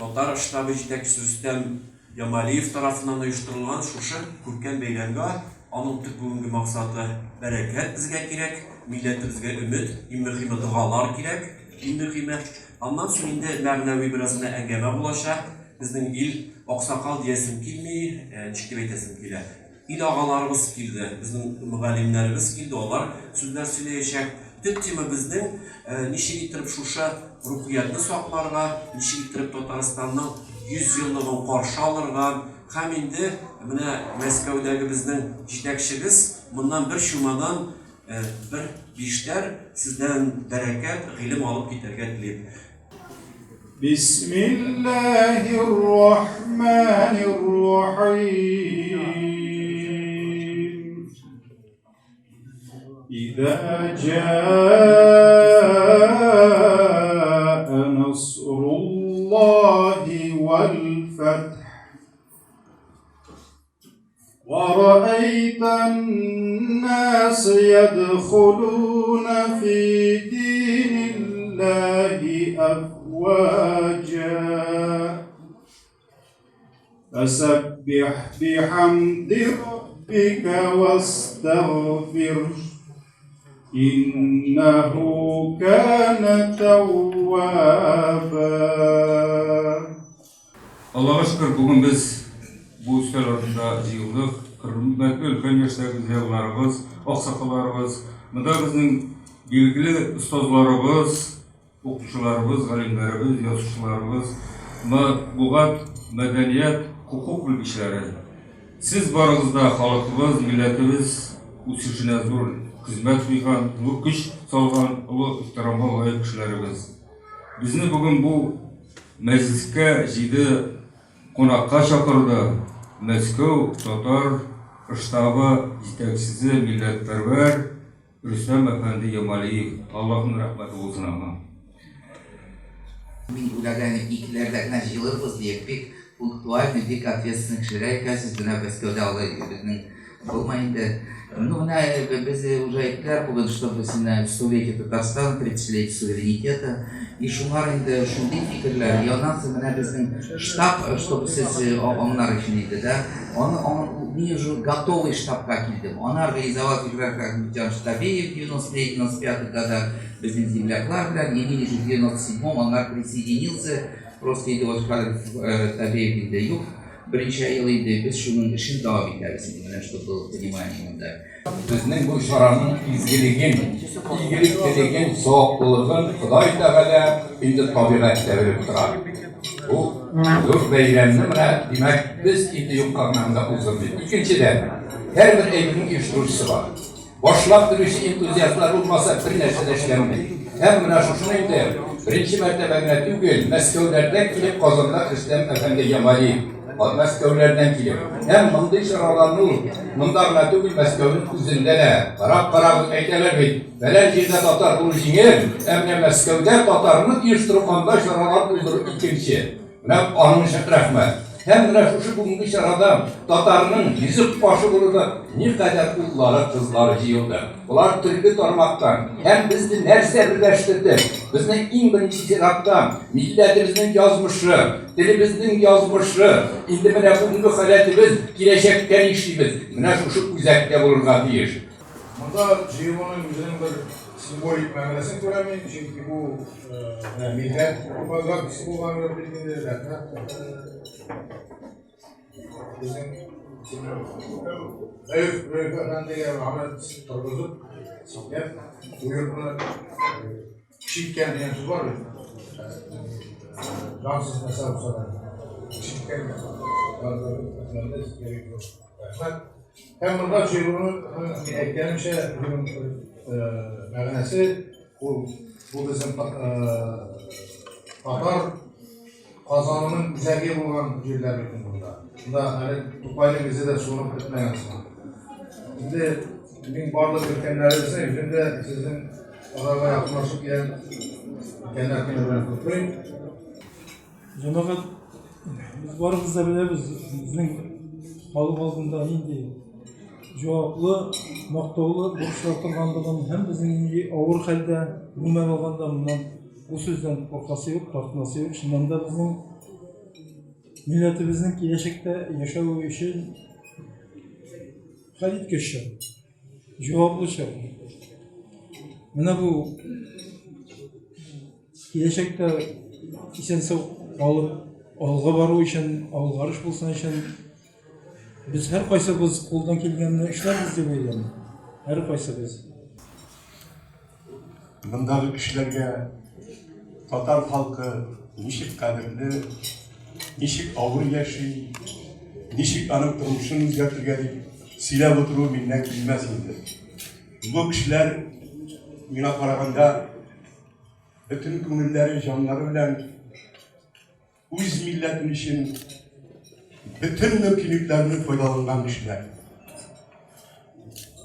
Татар штабы җитәкчесе Рөстәм Ямалиев тарафыннан оештырылган шушы күркәм бәйрәмгә, аның төп бүгенге максаты, бәрәкәт безгә кирәк, милләтебезгә өмет, иң мөһиме догалар кирәк, иң мөһиме. Аннан соң инде мәгънәви бераз гына әңгәмә булачак. Безнең ил аксакал диясем килми, ничек дип әйтәсем килә. Ил агаларыбыз килде, безнең мөгаллимнәребез килде, алар сүзләр сөйләячәк. Төп тема безнең ничек иттереп шушы рухиятне сакларга, ничек иттереп Татарстанның 100 еллыгын каршы алырга һәм инде менә Мәскәүдәге безнең җитәкчебез моннан бер чумадан бер биштәр сездән бәрәкәт, гыйлем алып китәргә телим. Бисмиллаһир рахманир рахим. Иза джаа насруллаһи вал фатх. ورأيت الناس يدخلون في دين الله أفواجا فسبح بحمد ربك واستغفره إنه كان توابا. Аллага шөкер, бүген без бу өстәл артында җыелдык. Хөрмәтле өлкән яшьтәге зыялыларыбыз, аксакалларыбыз, монда безнең билгеле остазларыбыз, укытучыларыбыз, галимнәребез, язучыларыбыз, матбугат, мәдәният, хокук белгечләре. Сез барыгыз да халкыбыз, милләтебез үсешенә зур хезмәт куйган, зур көч салган олы ихтирамга лаек кешеләребез. Безне бүген бу Мәҗлескә җиде кунакка чакырды Мәскәү татар штабы җитәкчесе милләтпәрвәр Рөстәм әфәнде Ямалиев, Аллаһның рәхмәте булсын аңа. Мин уйлаган идем, икеләрдә генә җыелырбыз диеп, бик пунктуальный, бик ответственный кешеләр икәнсез, менә Мәскәүдә алай безнең булмый инде. Ну, менә без уже әйттеләр бүген, что без менә столетие Татарстана, 30-летие суверенитета. И шуңар инде шундый фикерләр. И аннан соң менә безнең штаб, чтобы сез аңлар өчен инде, да, аны, аны мин уже готовый штабка килдем. Аны организовал Фиграт Ахметҗан Штабеев в 93-95 годах безнең земляклар белән, и мин уже в 97-м аннар присоединился. Просто инде вот хәзер Табеев инде юк. Берничә ел инде без шуның эшен дәвам итәбез инде, менә чтобы было понимание монда. Безнең бу чараның изгелеген, игелеклелеген, саваплылыгын Ходай Тәгалә инде табигать тә белеп тора. Бу зур бәйрәмне менә, димәк, без инде юкка гына монда уздырмыйбыз. Икенчедән, һәрбер әйбернең оештыручысы бар. Башлап йөрүче энтузиастлар булмаса, бер нәрсә дә эшләнми. Һәм менә шушыны инде беренче мәртәбә генә түгел, Мәскәүләрдән килеп Казанда Рөстәм әфәнде Ямалиев, Мәскәүләрдән килеп. Һәм мондый чараларны ул монда гына түгел, Мәскәүнең үзендә дә карап карап әйтәләр бит, фәлән җирдә татар булу җиңел, ә менә Мәскәүдә татарны оештыру, анда чаралар уздыру икенче. Менә аның өчен рәхмәт. Һәм менә шушы бүгенге чарада татарның йөзек кашы булырлык никадәр уллары, кызлары җыелды. Болар төрле тармактан. Һәм безне нәрсә берләштерде? Безне иң беренче чиратта милләтебезнең язмышы, телебезнең язмышы, инде менә бүгенге халәтебез, киләчәктә нишлибез? Менә шушы үзәктә булырга тиеш. Монда җыелуның үзенең бер символик мәгънәсен күрәм мин, чөнки бу менә милләт типографиясе булгандыр бит инде, рәхмәт. Безнең Рәүф Рәүф әфәндегә аны торгызып, сөйләп, бу йортны Кеше дигән сүз бар бит. Жансыз нәрсә булса да. Кеше Рәхмәт. Һәм монда җыелуның мин әйткәнемчә, үзенең мәгънәсе ул бу безнең татар Казанының үзәге булган җирләр бит монда. Монда әле Тукайның үзе дә суынып бетмәгән сыман. Инде мин барлык өлкәннәребезне үзем дә сезнең арага якынлашып килгән өлкәннәр көне белән котлыйм. Җәмәгать, без барыбыз да беләбез, безнең халык алдында нинди җаваплы, мактаулы бурычлар торганлыгын һәм безнең нинди авыр хәлдә, гомумән алганда, моннан бу сүздән куркасы юк, тартынасы юк. Чыннан да безнең милләтебезнең киләчәктә яшәве өчен хәлиткеч чор, җаваплы чор. Менә бу киләчәктә исән-сау калып, алга бару өчен, алгарыш булсын өчен без һәркайсыбыз кулдан килгәнне эшләрбез дип уйлыйм. Һәркайсыбыз. Мондагы кешеләргә татар халкы ничек кадерле, ничек авыр яши, ничек аның тормышын үзгәртергә дип сөйләп утыру миннән килмәс инде. Бу кешеләр миңа караганда бөтен күңелләре, җаннары белән Үз милләтен өчен бөтен мөмкинлекләрне файдаланган кешеләр.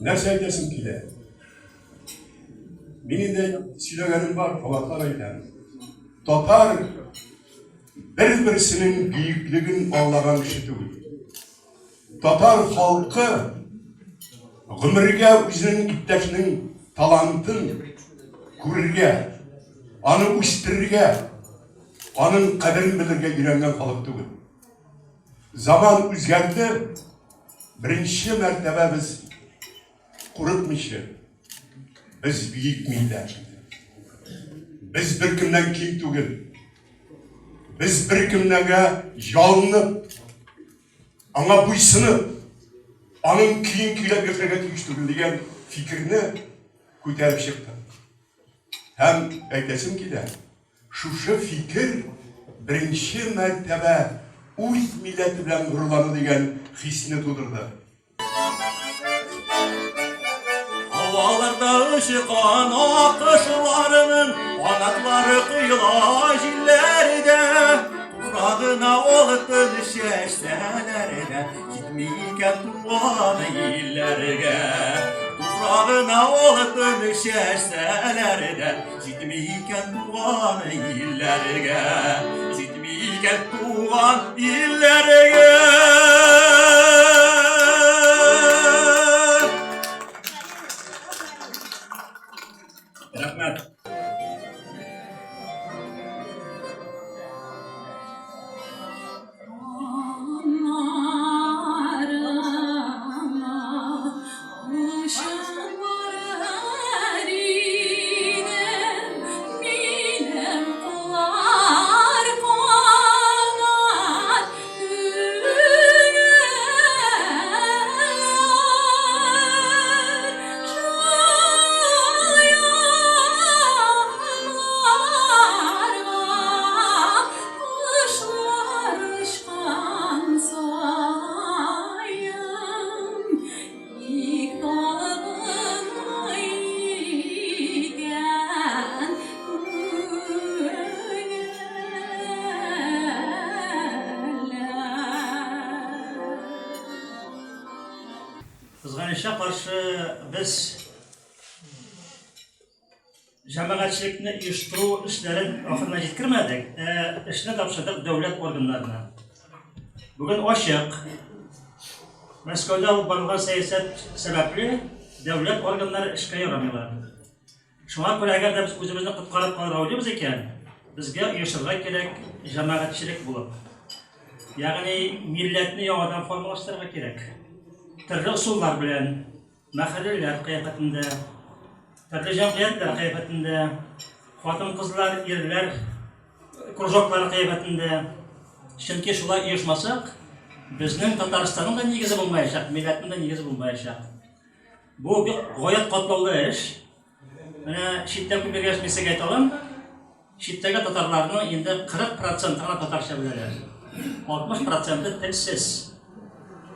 Нәрсә әйтәсем килә? Мин инде сөйләгәнем бар, кабатлап әйтәм. Татар бер-берсенең бөеклеген аңлаган кеше түгел. Татар халкы гомергә үзенең иптәшенең талантын күрергә, аны үстерергә, аның кадерен белергә өйрәнгән халык түгел. Заман үзгәрде, беренче мәртәбә без курыкмыйча, без бөек милләт. Без беркемнән ким түгел. Без беркемнәргә ялынып, аңа буйсынып, аның көен көйләп яшәргә тиеш түгел дигән фикерне күтәреп чыкты. Һәм әйтәсем килә, шушы фикер беренче мәртәбә үз милләте белән горурлану дигән хисне тудырды. Һаваларда очкан аккошларның канатлары коела җилләрдә. Туфрагына алтын чәчсәләр дә, җитми икән туган илләргә. Туфрагына алтын чәчсәләр дә, җитми икән туган илләргә. Җитми икән туган илләргә. Рәхмәт. Кызганычка каршы, без җәмәгатьчелекне оештыру эшләрен ахырына җиткермәдек, ә эшне тапшырдык дәүләт органнарына. Бүген ачык, Мәскәүдә алып барылган сәясәт сәбәпле дәүләт органнары эшкә ярамыйлар. Шуңа күрә әгәр дә без үзебезне коткарып калырга уйлыйбыз икән, безгә оешырга кирәк җәмәгатьчелек булып. Ягъни милләтне яңадан формалаштырырга кирәк. Төрле ысуллар белән, мәхәлләләр кыяфәтендә, төрле җәмгыятьләр кыяфәтендә, хатын-кызлар, ирләр кружоклары кыяфәтендә. Чөнки шулай оешмасак, безнең Татарстанның да нигезе булмаячак, милләтнең дә нигезе булмаячак. Бу бик гаять катлаулы эш. Менә читтә күп йөргәч, мин сезгә әйтә алам, читтәге татарларның инде 40 проценты гына татарча беләләр. 60 проценты телсез.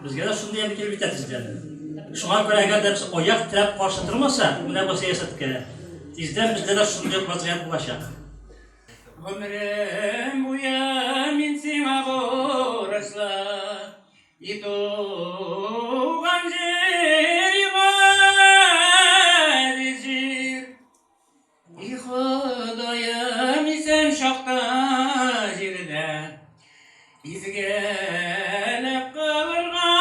Безгә дә шундый әле килеп җитә тиздән. Шуңа күрә әгәр дә без аяк терәп каршы тормасак, менә бу сәясәткә, тиздән бездә дә шундый ук вазгыять булачак. Гомерем буе мин сиңа бурычлы, И туган җир, и газиз җир. И Ходаем, исән чакта җирдә Изгелек кылырга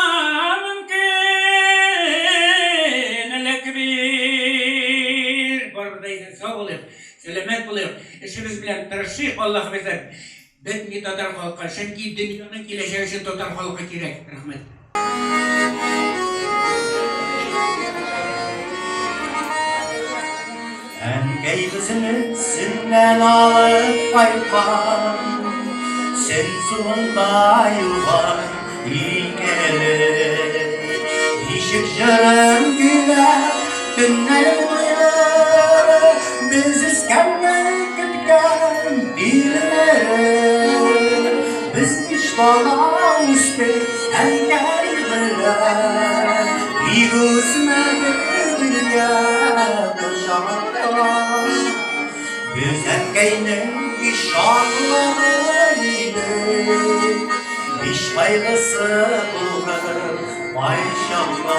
мөмкинлек бир. Барыбыз да исән сау булыйк, сәламәт булыйк, эшебез белән тырышыйк, Аллаһыбыздан. Бетми татар халкы, чөнки дөньяның киләчәге өчен татар халкы кирәк. Рәхмәт. Әнкәй безне Сөннән алып кайткан, Сөн суында юган икәне. Ничек җырын көйләп, төннәр буе без үскәнне көткән тилмереп. Без биш бала үстек, әнкәй белән, тик үсмәдек бергә кочакта. Без әнкәйнең биш шатлыгы идек, биш кайгысы булды кайчакта.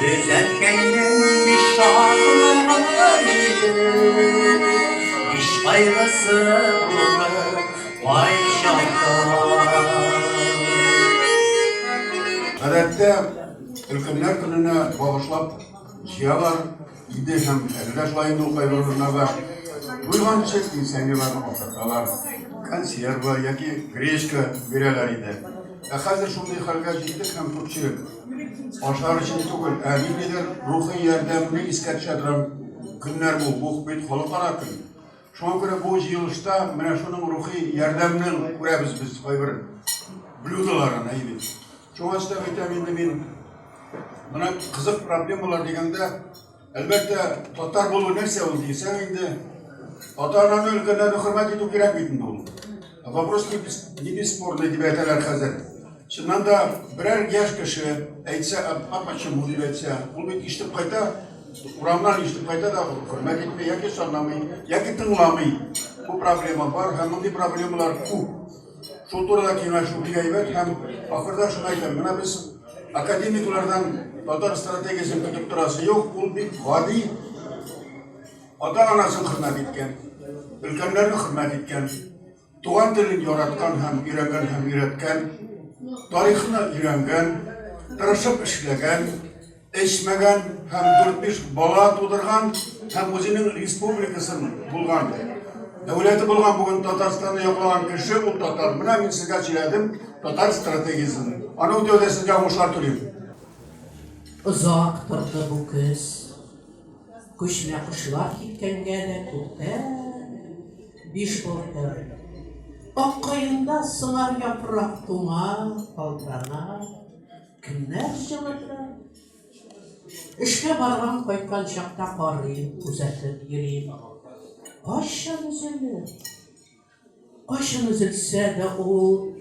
Без әнкәйнең биш шатлыгы идек, биш кайгысы булды кайчакта. Гадәттә, өлкәннәр көненә багышлап җыялар иде һәм әле дә шулай инде ул кайбер урыннарда. Туйганчы пенсионерларны ашаталар, консерва яки гречка бирәләр иде. Ә хәзер шундый хәлгә җиттек һәм күпчелек ашар өчен түгел, ә ниндидер рухи ярдәмне искә төшә торган көннәр бу. Бу бит халыкара көн. Шуңа күрә бу җыелышта менә шуның рухи ярдәмнең күрәбез без кайбер блюдоларын, әйе бит. Шуңа өстәп әйтәм инде мин, менә кызык проблемалар дигәндә, әлбәттә, татар булу нәрсә ул дисәң инде, ата-ананы өлкәннәрне хөрмәт итү кирәк бит инде ул. Вопрос не бесспорный дип әйтәләр хәзер. Чыннан да, берәр яшь кеше әйтсә, а почему дип әйтсә, ул бит ишетеп кайта, урамнан ишетеп кайта да хөрмәт итми, яки санамый, яки тыңламый. Бу проблема бар һәм мондый проблемалар күп. Шул турыда киңәшү бик әйбәт һәм ахырда шуны әйтәм, менә без академиклардан татар стратегиясен көтеп торасы юк, ул бик гади ата-анасын хөрмәт иткән, өлкәннәрне хөрмәт иткән, Туган телен яраткан һәм өйрәнгән һәм өйрәткән, тарихны өйрәнгән, тырышып эшләгән, эчмәгән һәм дүрт-биш бала тудырган һәм үзенең республикасын булган, дәүләте булган бүген Татарстанны яклаган кеше ул татар. Менә мин сезгә сөйләдем татар стратегиясен. Аны үтәүдә сезгә уңышлар телим. Озак торды бу көз. Күчмә кошлар киткәнгә дә күптән биш-алты. Ак каенда сыңар яфрак туңа, калтырана. Кемнәр җылытыр? Эшкә барган, кайткан чакта карыйм, күзәтеп йөрим. Кайчан өзелер? Кайчан өзелсә дә ул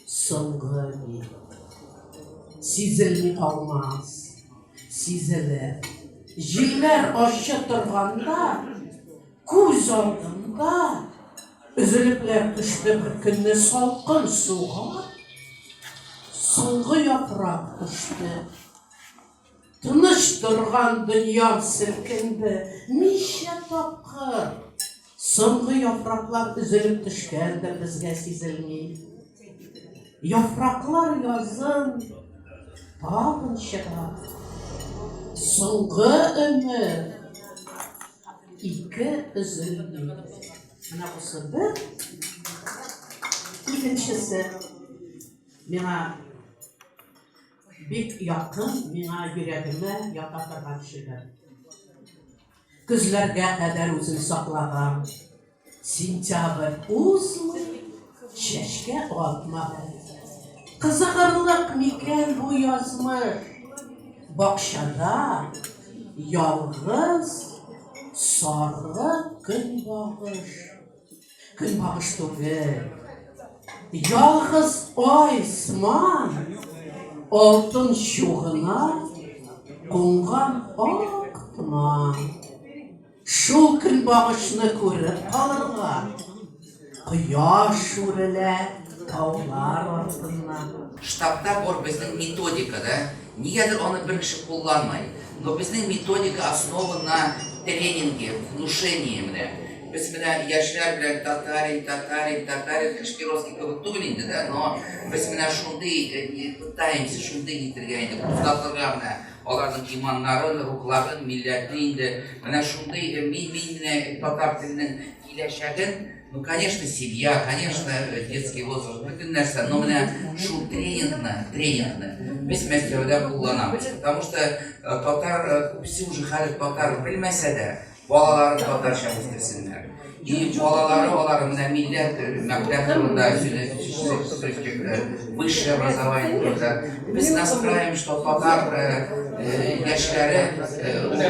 соңгы бит. Сизелми калмас, сизелер. Җилләр ачы торганда, күз алдымда өзелепләр төште бер көнне салкын суга. Соңгы яфрак төште. Тыныч торган дөньям селкенде ничә тапкыр. Соңгы яфраклар өзелеп төшкәндер безгә сизелми. Яфраклар язын тагын чыга. Соңгы өмет ике өзелми. Менә бусы бер. Икенчесе миңа Бик якын миңа йөрәгемә ята торган шигырь. Көзләргә кадәр үзен саклаган. Сентябрь узмый, чәчкә атмаган. Кызыгырлык микән бу язмыш? Бакчада ялгыз сары көнбагыш. Көнбагыш түгел. Ялгыз ай сыман алтын чугына кунган ак томан. Шул көнбагышны күреп калырга кояш үрелә таулар артыннан. Штабта бар безнең методика да, нигәдер аны бер кеше кулланмый. Но безнең методика основан на тренинге, внушении менә. Без менә яшьләр белән татарин, татарин, татарин, Кашпировский кебек түгел инде дә, но без менә шундый пытаемся шундый нитергә инде, кузгатырга менә аларның иманнарын, рухларын, милләтне инде. Менә шундый мин, мин менә татар теленең киләчәген. Ну, конечно, семья, конечно, детский возраст, бөтен нәрсә, но менә шул тренингны, тренингны без Мәскәүдә кулланабыз. Потому что татар, күбесе уже хәзер татар белмәсә дә, балаларын татарча үстерсеннәр. И балалары алар менә милләт мәктәп турында сүз чыкты, высшее образование турында. Без настраиваем, что татар яшьләре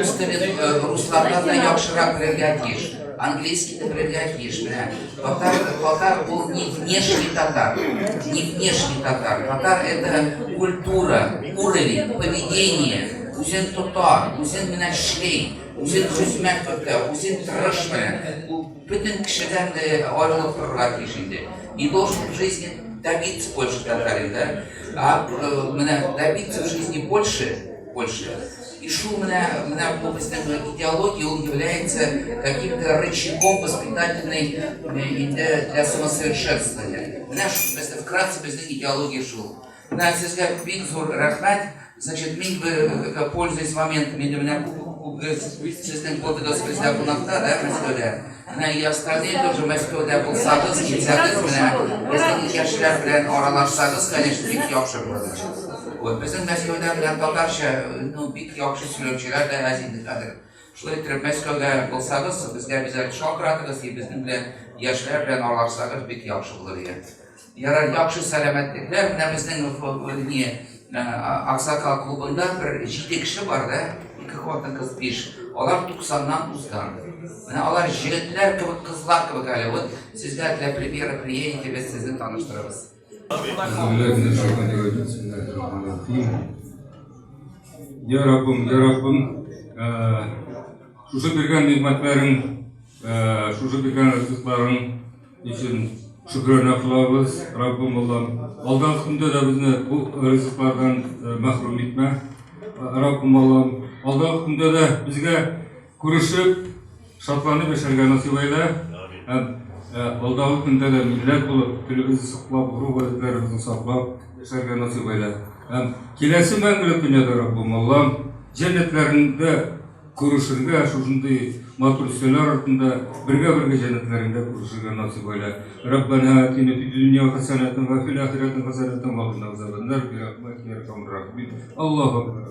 рус телен руслардан да яхшырак белергә тиеш, английскийны белергә тиеш. Менә татар, татар ул не внешний татар, не внешний татар. Татар это культура, уровень, поведение, үзен тота, үзен менә эшли. Үзен хезмәт көтә, үзен тырыш менә. Ул бөтен кешедән дә аерылып торырга тиеш инде. Не должен в жизни добиться больше татарин, да? А менә добиться в жизни больше, больше. И шул менә, менә бу безнең идеология, ул является каким-то рычагом воспитательной инде для самосовершенствования. Менә шул, вкратце безнең идеология шул. Менә сезгә бик зур рәхмәт. Значит, мин, пользуясь моментом, инде менә сезнең булдыгыз бездә кунакта, да, Мәскәүдә. Менә и остальные тоже Мәскәүдә булсагыз, килсәгез, менә безнең яшьләр белән аралашсагыз, конечно, бик яхшы булыр. Вот, безнең Мәскәүдә белән татарча, ну, бик яхшы сөйләүчеләр дә әз инде хәзер. Шулай итеп, Мәскәүдә булсагыз, безгә обязательно шалтыратыгыз, и безнең белән яшьләр белән аралашсагыз, бик яхшы булыр иде. Ярар, яхшы сәламәтлекләр. Менә безнең не Аксакал клубында бер җиде кеше бар да, ике хатын кыз биш. Алар 90-нан узган. Менә алар җегетләр кебек, кызлар кебек әле. Вот сезгә для примера приедете, без сезне таныштырабыз. Я Раббым, я Раббым, шушы биргән нигъмәтләрең, шушы биргән ризыкларың өчен шөкранә кылабыз, Раббым Аллам. Алдагы көндә дә безне бу ризыклардан мәхрүм итмә, Раббым Аллам. Алдагы көндә дә безгә күрешеп, шатланып яшәргә насыйп әйлә. Һәм алдагы көндә дә милләт булып, телебезне саклап, гореф-гадәтләребезне саклап яшәргә насыйп әйлә. Һәм киләсе мәңгелек дөньяда, Раббым Аллам, җәннәтләреңдә күрешергә, шушындый матур өстәлләр артында бергә-бергә җәннәтләреңдә күрешергә насыйп әйлә. Раббана атина фид дөнья хәсәнәтен ва фил ахирәти хәсәнәтен ва кина азабаннар бирахмәтика я архамар рахимин. Аллаһу акбар.